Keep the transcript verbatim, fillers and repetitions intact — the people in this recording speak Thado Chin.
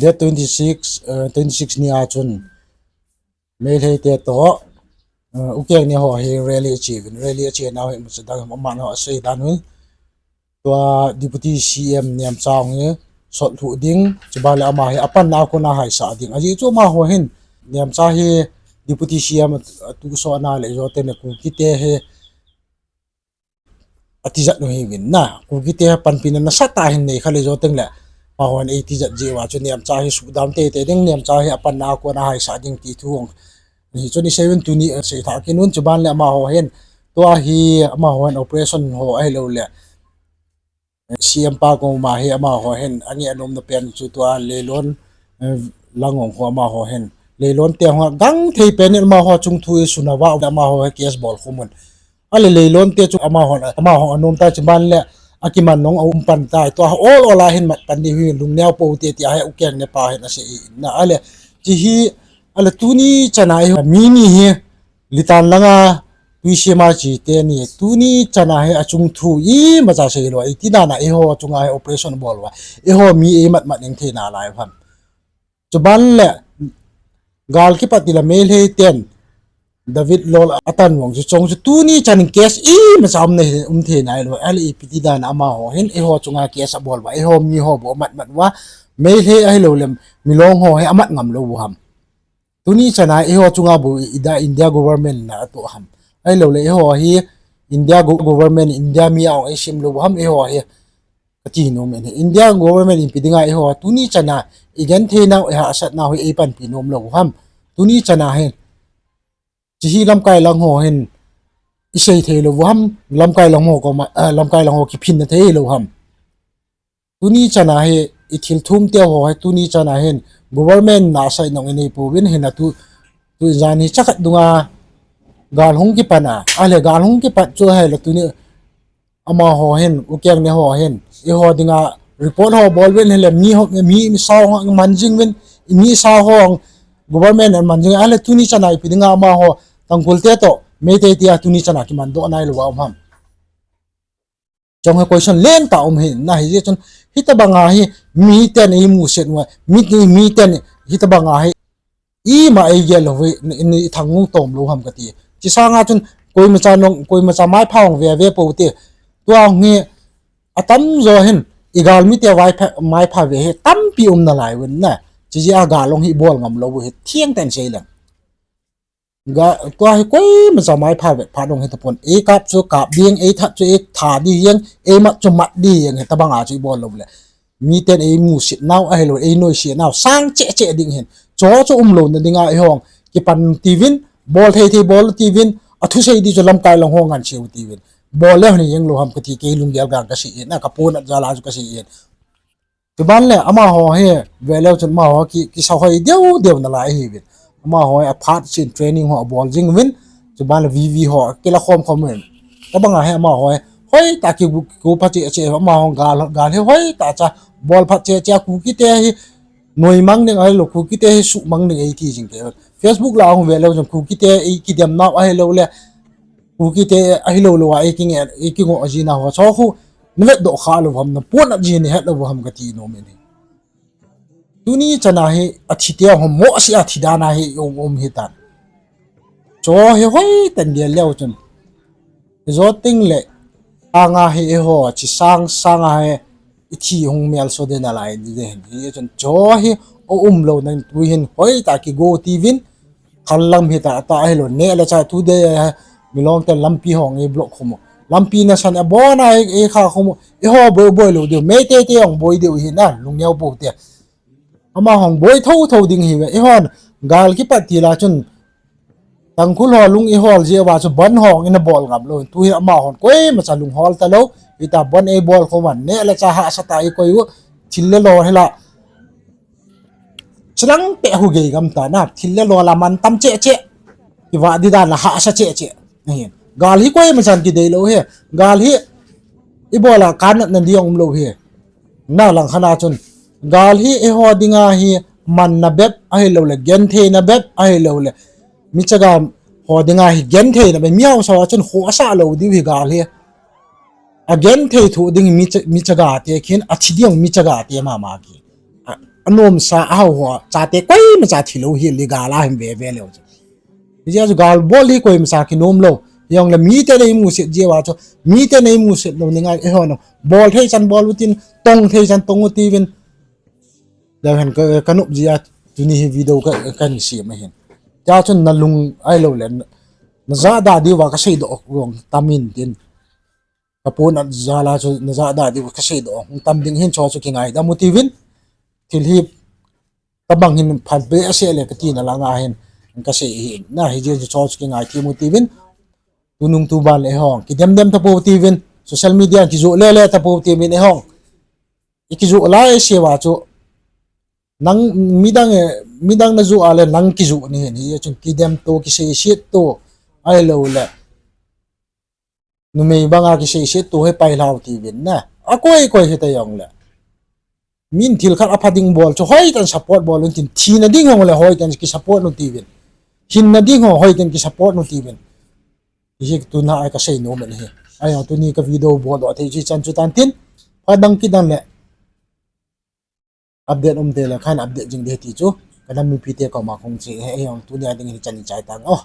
Date twenty six, twenty six ni a chun Meitei te toh Ukeng ne ho hi rally achi uvin, rally achi nau hi mucha dang amahon asei dan uvin, tua Deputy C M Nemcha hi sot lhuh ding, chuban le ama hi apanna a kona haisah ding. Ajeh chu amaho hin, Nemcha hi Deputy C M atuhsah na le jouteng le Kuki te hi atijat u hiuvin na, Kuki te panpina nasatah a hin nei kha le jouteng le, amahon eitijat jeh uva chu Nemcha hi suhdam teitei ding, Nemcha hi apanna a kona haisah ding ti thu hung hi chun isei uvin tuni seithah kit un. Chuban le amaho hin, tua hi amaho hin operation ho ahilouleh C M pa koma hi amaho hin angeh nomna pen chu tua Leilon lang hung ho amaho hin, Leilon te ho gangthei pen in amaho chung thu isuna uva amaho hi case bol khum un. Ale Leilon te chu amaho, amaho anom tai, chuban le akiman nung aum pan tai, tua ol ol a hin mat pan diu hi lungneo pou te tia hi Ukeng ne pa hin asei in na. Ale, chi hi, ale tuni chana hi mi ni hi, Litan langa Tuisema chi teni tuni chana hi achung thu imacha seilou, iti dan a eiho chunga hi operation bol uva eiho mi eimat mat ding theina lai u ham. Chuban le gal kipat tila Meitei ten David Lal atan vang chu chong chu tuni chan case imacha um na hi um thei nailou, ale ipi ti dan a amaho hin eiho chunga case abol uva eiho mi ho bou amat mat uva, Meitei ahilouleh Milong ho hi amat ngam lou u ham. Tuni chana eiho chunga bou ida India government na atoh ham, ahilouleh eiho hi India government, India mi a ong eisim lou u ham eiho hi, kati nom in hi. India government ipi dinga eiho tuni chana igenthei nau, ihahsat nau hi eipanpi nom lou u ham. Tuni chana hin chi hi lamkai lang ho hin isei thei lou u ham, lamkai lang ho koma, lamkai lang ho kiphinna thei lou u ham. Tuni chana hi ithil thum te ho hi tuni chana hin government na asei nung inei pouvin, hina tu, tu jan hi chakhat dunga gal hung kipan a, ale gal hung kipat chu ahile tuni amaho hin, Ukeng ne ho hin eiho dinga report ho bol uvin, hile mi ho, mi, mi sao ho man jing uvin, mi sao ho government an man jing, ale tuni chana ipi dinga amaho Tangkhul te toh Meitei tia tuni chana kiman doh nailou uva um ham. Chong hi question lentah um hi na, hijeh chun hitobanga hi miten eimusit uva, mi, miten hitobanga hi ima eigel lou uva, ithang nung tom lou ham kati. Chi sanga chun koimacha nung, koimacha maipha ong ve ve pou te. Tua hi atamjo hin igalmite maipha ve hi tampi um nalai uvin na. Chijeh a gal ong hi ibol ngam lou u hi thengtah in sei leng. Tua hi koimacha maipha vet phat ong hitapon, eikap chu kap ding, eithat chu eitha ding, eimat chu mat ding, hitobanga chu ibol lou le miten eimusit nau ahilou, einoise nau sang cheh cheh ding hin. Chu chu umlouna dinga eihon kipan tiuvin, bol thei thei bol tiuvin, athusei di chu lamkai lang ho nganseu tiuvin. Bol le hon jeng lou ham kati, kei lunggel gang kasei in, na kaponat jal a chu kasei in. Chuban le amaho hi veleu chun amaho ki, kisahoi deu deu nalai ahiuvin. Amaho hi aphat chin training ho abol jing uvin. Chuban le V V ho kilakhom khom uvin. Tobanga hi amaho hi hoitah kigu, kigu phat cheh cheh, amaho gal, gal hi hoitah cha bol phat cheh cheh, Kukite hi noimang ding ahilou, Kukite hi suhmang ding eiti jing kei. Facebook lah a hung veleu chun Kukite eikidem nau ahilou le Kukite ahilou lou a eikinge, eikingoh jina ho chu khu navetdoh kha lou ham, naponat ji nahet lou ham kati nom in hi. Tuni chana hi athite ho mohseh a thi dan a hi um, um hitan. Chu hi hoitah in gel leu chun, hijo tengle sanga hi eiho chi sang sanga hi ithi hung melso de nalai ding hin. Hichun chu hi aumlouna in tu hin hoitah kigo tiuvin, khanlam hitah tah ahilou, neh le chah tu de, Milong ten lampi hong eiblock khum u. Lampi nasan abon a eikha khum u. Eiho boi, boi lou diu, Meitei te hung boi diu hi na, lungneo pou te. Amahon boi thotho ding hiuve, eihon gal kipat tila chun Tangkhul ho lung ihol jeh uva chu bandh hong ina bol ngam lou. Tu hi amahon koimacha lunghol talou, hitah bandh eibol khom uva, neh le chah hahsatah a eikoi u, thil le lo hila chilang peh hu gei gam ta na, thil le lo la mantam cheh cheh, kivah di dan la hahsa cheh cheh. Gal hi koimachan kidei lou hi, gal hi ibola kannatna ding umlou hi. Na langkhat a chun gal hi eiho dinga hi manna bep ahiloule, gentheina bep ahiloule, michaga ho dinga hi gentheina bep, mihaosa a chun khohsah lou diu hi gal hi. Agenthei thoh ding michaga te khin, athi ding michaga te mama ki. anomsa ahao ho, chate koimacha thilou hi le gal a hin veve leu chu. Hijeh a chu gal bol hi koimacha kinom lou. Hijongle mite neimusit jeh uva chu, mite neimusit lou ningai, eihon bol thei chan bol utin, tong thei chan tong utiuvin. Leu hen ka, kanop jeh a tuni hi video ka, kahin sem ahin. Tia chun nalung ahiloule najahda diuva kaseidoh jong tam in tin. Kaponat jal a chu najahda diu kaseidoh jong tam ding ahin, chu chu kingaidam utiuvin. Thil hi tobang hin phat behseh le katina langa hin kasei ahin. Na hijeh chu chu kingaithem utiuvin. Tunung tuban le eihon kidemdem tapou tiuvin. Social media kijoh lele tapou tiuvin eihon. Ikijoh lai seuva chu nang midang, midang najoh a le nang kijoh nahin, hijeh chun kidemto, kiseisetto, ahiloule numei banga kiseisetto hi pailhau tiuvin na. Akoi koi hita jongle, min thil khat apha ding bol chu hoitah in support bol un tin, thina ding ho le hoitah in kisupport un tiuvin. Hinna ding ho hoitah in kisupport un tiuvin. Hiche tuna a kasei nom in ahi. Ahi, tuni ka video boldoh thei chu hichan chu tan tin. Phat dang kit dang le update um teng le kahin update jing ding ti chu kanam mipite koma kahung che ahi. Ahi, tuni a ding hichan in chai tang o.